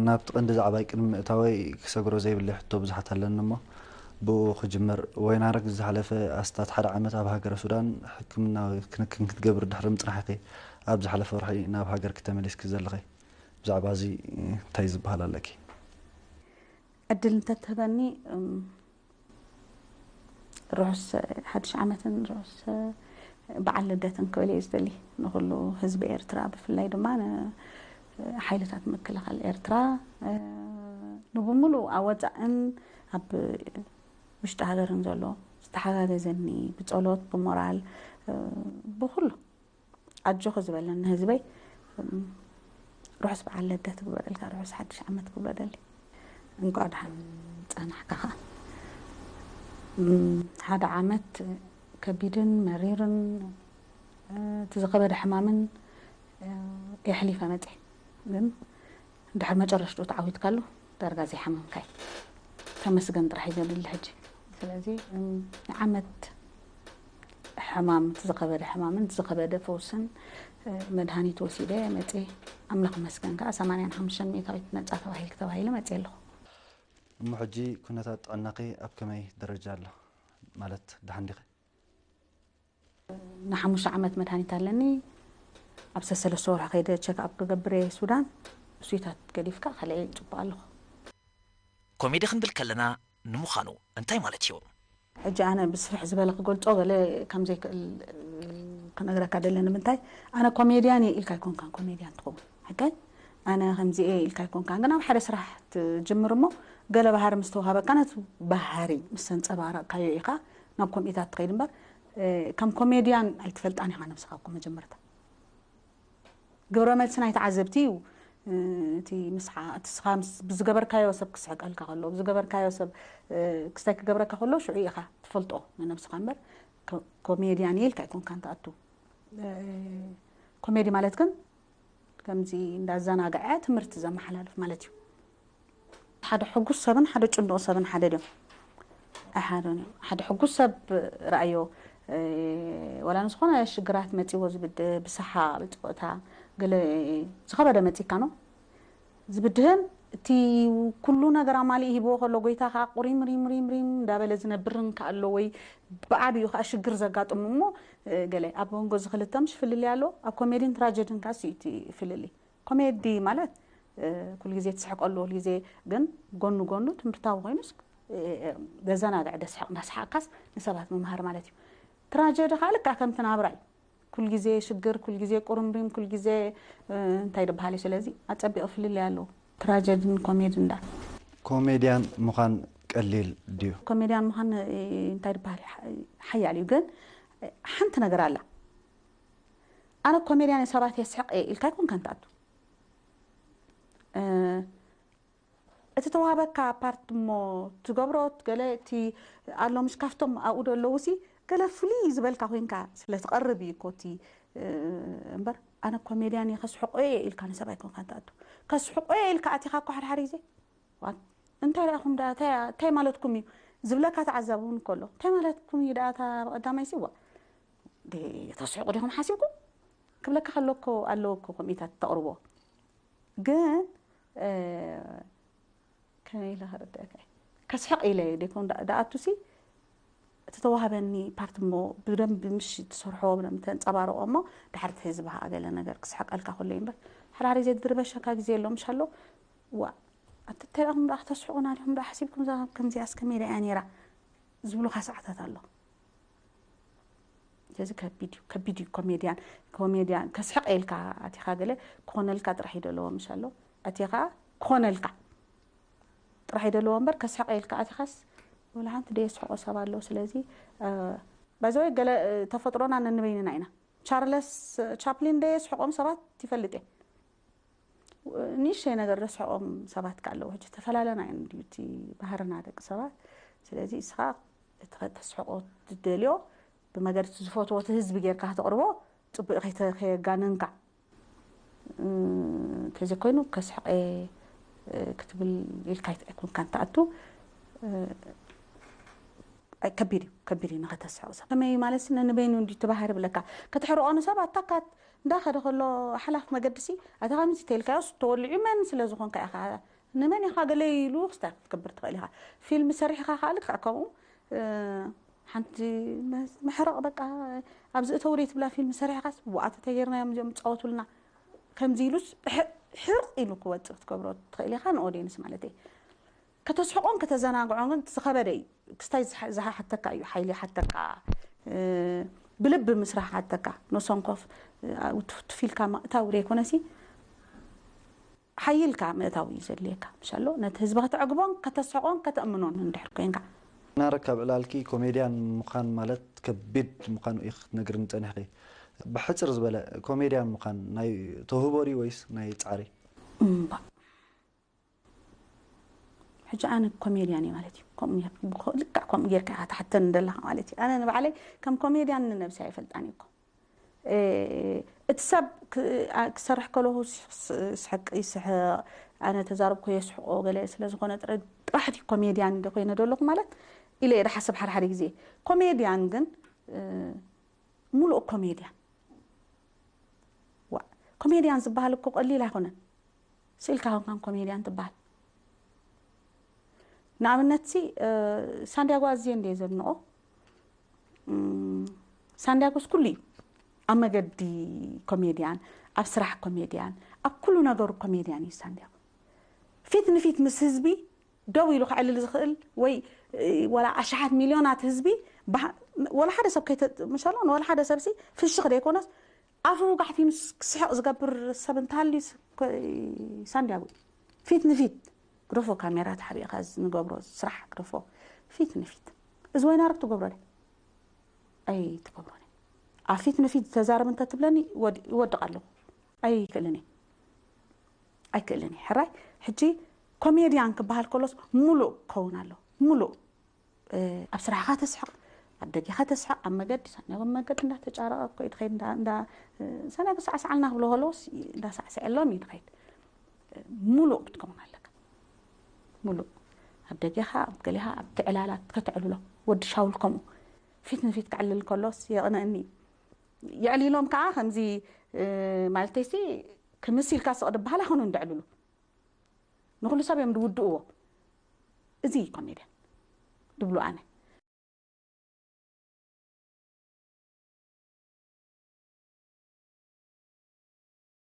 ናብቲ ቀንዲ ዛዕባይ ቅድሚ ምእታወይ ክሰግሮ ዘይብለይ ሕቶ ብዙሓት ኣለኒ እሞ ብኡ ክጅምር። ወይናረግ ዝሓለፈ ኣስታት ሓደ ዓመት ኣብ ሃገረ ሱዳን ሕክምናዊ ክንክን ክትገብር ድሕሪ ምጽናሕኪ ኣብ ዝሓለፈ ወርሒ ናብ ሃገርኪ ተመሊስኪ ዘለኺ። ብዛዕባ እዚ እንታይ ዝበሃል ኣለኪ? ዕድል እንተትህበኒ እም፣ ርሑስ ሓድሽ ዓመትን ርሑስ በዓል ልደትን ክብል እየ ዝደሊ ንኩሉ ህዝቢ ኤርትራ፣ ብፍላይ ድማ ንሓይልታት ምክልኻል ኤርትራ፣ እ፣ ንብሙሉእ ኣብ ወፃእን ኣብ ውሽጢ ሃገርን ዘሎ ዝተሓጋገዘኒ ብጸሎት፣ ብሞራል፣ እ፣ ብኩሉ ኣጆኺ ዝበለኒ ህዝበይ፣ እም፣ ርሑስ በዓል ልደት ክግበረልካ፣ ርሑስ ሓድሽ ዓመት ክብሎ ደሊ። እንኳዕ ደሓን ጸናሕካ ኸዓ። እም፣ ሓደ ዓመት ከቢድን መሪርን፣ እ፣ እቲ ዝኸበደ ሕማምን፣ እ፣ የሕሊፈ መጽየ። ግን እንድሕር መጨረሽትኡ ተዓዊትካሉ ዳርጋ ዘይሓመምካይ። ተመስገን ጥራሕ እዩ ዘድሊ ሕጂ። ስለዚ፣ እም፣ ንዓመት ሕማም፣ እቲ ዝኸበደ ሕማምን፣ እቲ ዝኸበደ ፈውስን፣ እ፣ መድሃኒት ወሲደ መጽየ። ኣምላኽ ይመስገን ከኣ ሰማንያን ሓሙሽተን ሚእታዊት ነጻ ተባሂልኪ ተባሂለ መጽየ ኣለኹ። እሞ ሕጂ ኩነታት ጥዕናኺ ኣብ ከመይ ደረጃ ኣሎ? ማለት ደሓን ዲኺ? ንሓሙሽተ ዓመት መድሃኒት ኣለኒ። ኣብ ሰሰለስተ ወርሒ ከይደ ቸክ ኣፕ ክገብር እየ ሱዳን። እሱይታት ገዲፍካ ካልእ ጽቡቕ ኣለኹ። ኮሜዲ ክንብል ከለና ንምዃኑ እንታይ ማለት እዩ? ሕጂ ኣነ ብስፍሕ ዝበለ ክገልጾ ገለ ከም ዘይክእል ክነግረካ ደለ። ንምንታይ? ኣነ ኮሜድያን እየ ኢልካ ኣይኮንካን ኮሜድያን ትኸውን። ሕጋይ ኣነ ከምዚ እየ ኢልካ ኣይኮንካን። ግን ኣብ ሓደ ስራሕ ትጅምር እሞ ገለ ባህሪ ምስ ተዋሃበካ ነቲ ባህሪ ምስ ተንጸባረቕካዮ ኢኻ ናብ ኮሚታት ትኸይድ እምበር፣ እ፣ ከም ኮሜድያን ኣይትፈልጣን ኢኻ ነብስኻ እኮ መጀመርታ። ግብረ መልሲ ናይ ተዓዘብቲ እዩ። እ፣ እቲ ምስሓ-፣ እቲ ንስኻ ምስ-፣ ብዝገበርካዮ ሰብ ክስሕቀልካ ከሎ፣ ብዝገበርካዮ ሰብ፣ እ፣ ክስታይ ክገብረካ ከሎ ሽዑ ኢኻ ትፈልጦ ንነብስኻ እምበር፣ ኮ-፣ ኮሜድያን እየ ኢልካ ኣይኮንካን ትኣቱ። እ፣ ኮሜዲ ማለት ግን ከምዚ እንዳዘናግዐ ትምህርቲ ዘመሓላልፍ ማለት እዩ። ሓደ ሕጉስ ሰብን ሓደ ጭንዱቕ ሰብን ሓደ ድዮም? ኣይሓደን እዮም። ሓደ ሕጉስ ሰብ ረኣዮ፣ እ፣ ዋላ ንዝኾነ ሽግራት መጺዎ ዝብድህ፣ ብሰሓቕ፣ ብጸወታ፣ ገለ ዝኸበደ መጺካ ነው ዝብድህን፣ እቲ ኩሉ ነገር ኣማሊእ ሂብዎ ከሎ፣ ጎይታ ከኣ ቁሪም ሪም ሪም ሪም እንዳበለ ዝነብርን ከኣ ኣሎ፣ ወይ ብዓብዩ ከኣ ሽግር ዘጋጥሙ እሞ፣ እ፣ ገለ ኣብ መንጎ እዚ ክልተ ምሽ ፍልልይ ኣሎ። ኣብ ኮሜዲን ትራጀድን ከኣ እዩ እቲ ፍልልይ። ኮሜዲ ማለት፣ እ፣ ኩሉ ግዜ ትስሕቀሉ፣ ኩሉ ግዜ ግን ጎኑ ጎኑ ትምህርታዊ ኮይኑስ፣ እ፣ ዘዘናግዕ ደስሕቕ እንዳስሓቕካስ ንሰባት ምምሃር ማለት እዩ። ትራጀዲ ከኣ ልክዕ ከምቲ ናብራ እዩ። ኩል ግዜ ሽግር፣ ኩል ግዜ ቁርምሪም፣ ኩል ግዜ፣ እ፣ እንታይ ድበሃል እዩ። ስለዚ ኣጸቢቑ ፍልልይ ኣለዎ ትራጀድን ኮሜድን። እንዳ ኮሜድያን ምዃን ቀሊል ድዩ? ኮሜድያን ምዃን፣ እ፣ እንታይ ድበሃል እዩ፣ ሓ-፣ ሓያል እዩ። ግን፣ እ፣ ሓንቲ ነገር ኣላ። ኣነ ኮሜድያን ሰባት የስሕቕ እየ ኢልካ ኣይኮንካን ትኣቱ። እ፣ እቲ ተዋህበካ ፓርት እሞ ትገብሮ ገለ እቲ ኣሎ፣ ምሽ ካብቶም ኣብኡ ዶ ኣለዉ ሲ ገለ ፍልይ ዝበልካ ኮይንካ ስለ ትቐርብ እዩ እኮ እቲ፣ እ፣ እምበር ኣነ ኮሜድያን እየ ከስሕቆ እየ ኢልካ ንሰብ ኣይኮንካን ትኣቱ። ከስሕቆ እየ ኢልካ ኣቲኻ እኮ ሓደ ሓደ ግዜ፣ ዋት፣ እንታይ ደኣኹም ደኣ፣ እንታይ፣ እንታይ ማለትኩም እዩ ዝብለካ ተዓዛቢ እውን እኮ ኣሎ። እንታይ ማለትኩም እዩ ደኣ እታ ብቐዳማይ ሲ፣ ዋ፣ ደ-፣ ተስሕቁ ዲኹም ሓሲብኩም ክብለካ ከሎ እኮ ኣለዎ እኮ ከምኢታት ተቕርቦ። ግን፣ እ፣ ከመይ ኢለ ከረድአካ እየ? ከስሕቕ ኢለ እየ ደይኮን ዳ-፣ ደኣቱ ሲ እቲ ተዋህበኒ ፓርት እሞ ብደንብ ምሽ ትሰርሖ፣ ብደንብ ተንጸባርቆ እሞ ድሓር እቲ ህዝቢ ኸኣ ገለ ነገር ክስሕቀልካ ከሎ እዩ እምበር፣ ሓደ ሓደ ግዜ ዝድርበሸካ ግዜ ኣሎ ምሽ ኣሎ። ዋ፣ ኣቲ እንታይ ደኣ ደኣ ክተስሕቁና ዲኹም ደኣ ሓሲብኩም፣ እዛ ከምዚኣስ ከመይ ደኣ እያ ነይራ ዝብሉኻ ሰዓታት ኣሎ። ስለዚ ከቢድ እዩ፣ ከቢድ እዩ ኮሜድያን። ኮሜድያን ከስሕቕ ኢልካ ኣቲኻ ገለ ክኾነልካ ጥራሕ እዩ ደለዎ ምሽ ኣሎ። ኣቲኻ ክኾነልካ ጥራሕ እዩ ደለዎ እምበር ከስሕቕ ኢልካ ኣቲኻስ ወላ ሓንቲ ደየስሕቆ ሰብ ኣሎ። ስለዚ፣ እ፣ ባይዘወይ ገለ፣ እ፣ ተፈጥሮና ነንበይንና ኢና። ቻርለስ ቻፕሊን ደየስሕቆም ሰባት ይፈልጥ እየ። ንእሽተይ ነገር ዘስሕቆም ሰባት ከ ኣለዉ። ሕጂ ዝተፈላለና እየን ድዩ እቲ ባህርና ደቂ ሰባት። ስለዚ እስኻ እቲ ከተስሕቆ ትደልዮ ብመገዲ እቲ ዝፈትዎ እቲ ህዝቢ ጌርካ ከተቕርቦ ጽቡቕ ከይተ-፣ ከየጋነንካ። እ፣ ተዘይኮይኑ ከስሕቐ፣ እ፣ ክትብል ኢልካ ኣይት-፣ ኣይኮንካን ትኣቱ። እ፣ ኣይ፣ ከቢድ እዩ፣ ከቢድ እዩ ንኸተስሕቕ ሰብ። ከመይ ማለት ነንበይኑ እንድዩ እቲ ባህሪ ብለካ። ከተሕርቖ ንሰብ ኣታካት እንዳኸደ ከሎ ሓላፍ መገድሲ ኣታ ከምዚ ተልካዮስ ተወሊዑ መን ስለ ዝኾንካ ኢኻ ንመን ኢኻ ገለ ኢሉ ክስታይ ክትገብር ትኽእል ኢኻ። ፊልም ሰሪሕኻ ከዓ ልክዕ ከምኡ ሓንቲ መሕረቕ በቃ ኣብዚ እተው ደይ ትብላ ፊልም ሰሪሕኻስ ብኣተ ተገይርናዮም እዚኦም ዝፃወቱልና ከምዚ ኢሉስ ሕርቕ ኢሉ ክወፅእ ክትገብሮ ትኽእል ኢኻ ንኦዴንስ ማለት እየ። ከተስሕቆን ከተዘናግዖን ግን ዝኸበደ እዩ። ክስታይ ዝሓተካ እዩ ሓይሊ ሓተካ ብልቢ ምስራሕ ሓተካ ነሶንኮፍ ውትፍትፍ ኢልካ ምእታው ዘይኮነሲ ሓይልካ ምእታው እዩ ዘድልየካ ምሻሎ ነቲ ህዝቢ ከተዕግቦን ከተስሕቆን ከተእምኖን እንድሕር ኮንካ። ናረካብ ዕላልኪ ኮሜድያን ምዃን ማለት ከቢድ ምዃኑ እዩ ክትነግርኒ ጸኒሕኪ። ብሕጽር ዝበለ ኮሜድያን ምዃን ናይ ተውህቦ ድዩ ወይስ ናይ ጻዕሪ? እምባ ሕጂ ኣነ ኮሜድያን እየ ማለት እዩ። ከምኡ ጌር- ብኮ- ልክዕ ከምኡ ጌርካ ኢኻ ትሓተኒ ዘለኻ ማለት እዩ። ኣነ ንባዕለይ ከም ኮሜድያን ንነብሲ ኣይፈልጣን እኮ። እቲ ሰብ ክሰርሕ ከለኹ ስሕቅ ይስሕቕ ኣነ ተዛረብኩ የስሕቆ ገለ ስለ ዝኾነ ጥራሕ ኮሜድያን እንደ ኮይነ ደለኹ ማለት ኢለ እየ ዝሓስብ ሓደ ሓደ ግዜ። ኮሜድያን ግን ሙሉእ ኮሜድያን ዋ ኮሜድያን ዝበሃል እኮ ቀሊል ኣይኮነን። ስኢልካ ኮንካን ኮሜድያን ትበሃል። ንኣብነት ሲ ሳንዲያጎ ኣዝየ እንደ ዘድንቆ ሳንዲያጎስ ኩሉ እዩ ኣብ መገዲ ኮሜድያን ኣብ ስራሕ ኮሜድያን ኣብ ኩሉ ነገሩ ኮሜድያን እዩ ሳንዲያጎ ፊት ንፊት ምስ ህዝቢ ደው ኢሉ ከዕልል ዝኽእል ወይ ወላ ኣሽሓት ሚልዮናት ህዝቢ ወላ ሓደ ሰብ ከይተምሸሎ ንወላ ሓደ ሰብሲ ፍሽኽ ዘይኮነስ ኣፉ ውጋሕቲ ምስ ክስሕቕ ዝገብር ሰብ እንተሃልዩ ሳንዲያጎ ፊት ንፊት ግደፎ ካሜራ ተሓቢእካ ንገብሮ ስራሕ ግደፎ ፊት ንፊት እዚ ወይናርክ ትገብሮ ደ ኣይትገብሮን ኣብ ፊት ንፊት ተዛረብ እንተትብለኒ ይወድቕ ኣለኹ ኣይክእልን እየ ኣይክእልን እየ ሕራይ ሕጂ ኮሜድያን ክበሃል ከሎስ ሙሉእ ክኸውን ኣሎ ሙሉእ ኣብ ስራሕኻ ተስሕቕ ኣብ ደገኻ ተስሕቕ ኣብ መገዲ ሳናጎ መገዲ እንዳተጫረቐ ኮይድ ኸይድ እንዳ እንዳ ሳናጎ ሳዕሳዓልና ክብሎ ከለዎስ እንዳሳዕስዐሎም እዩ ትኸይድ ሙሉእ ክትከውን ኣለካ ሙሉእ ኣብ ደገኻ ኣብ ገሊኻ ኣብቲ ዕላላት ከተዕልሎ ወዲ ሻውል ከምኡ ፊት ንፊት ክዕልል ከሎስ የቕንእኒ የዕሊሎም ከዓ ከምዚ ማለተይሲ ክምስ ኢልካ ስቕ ድበሃል ኣይኮኑን ደዕልሉ ንኩሉ ሰብ እዮም ድውድእዎ እዚ ኮሜድያን ድብሉ ኣነ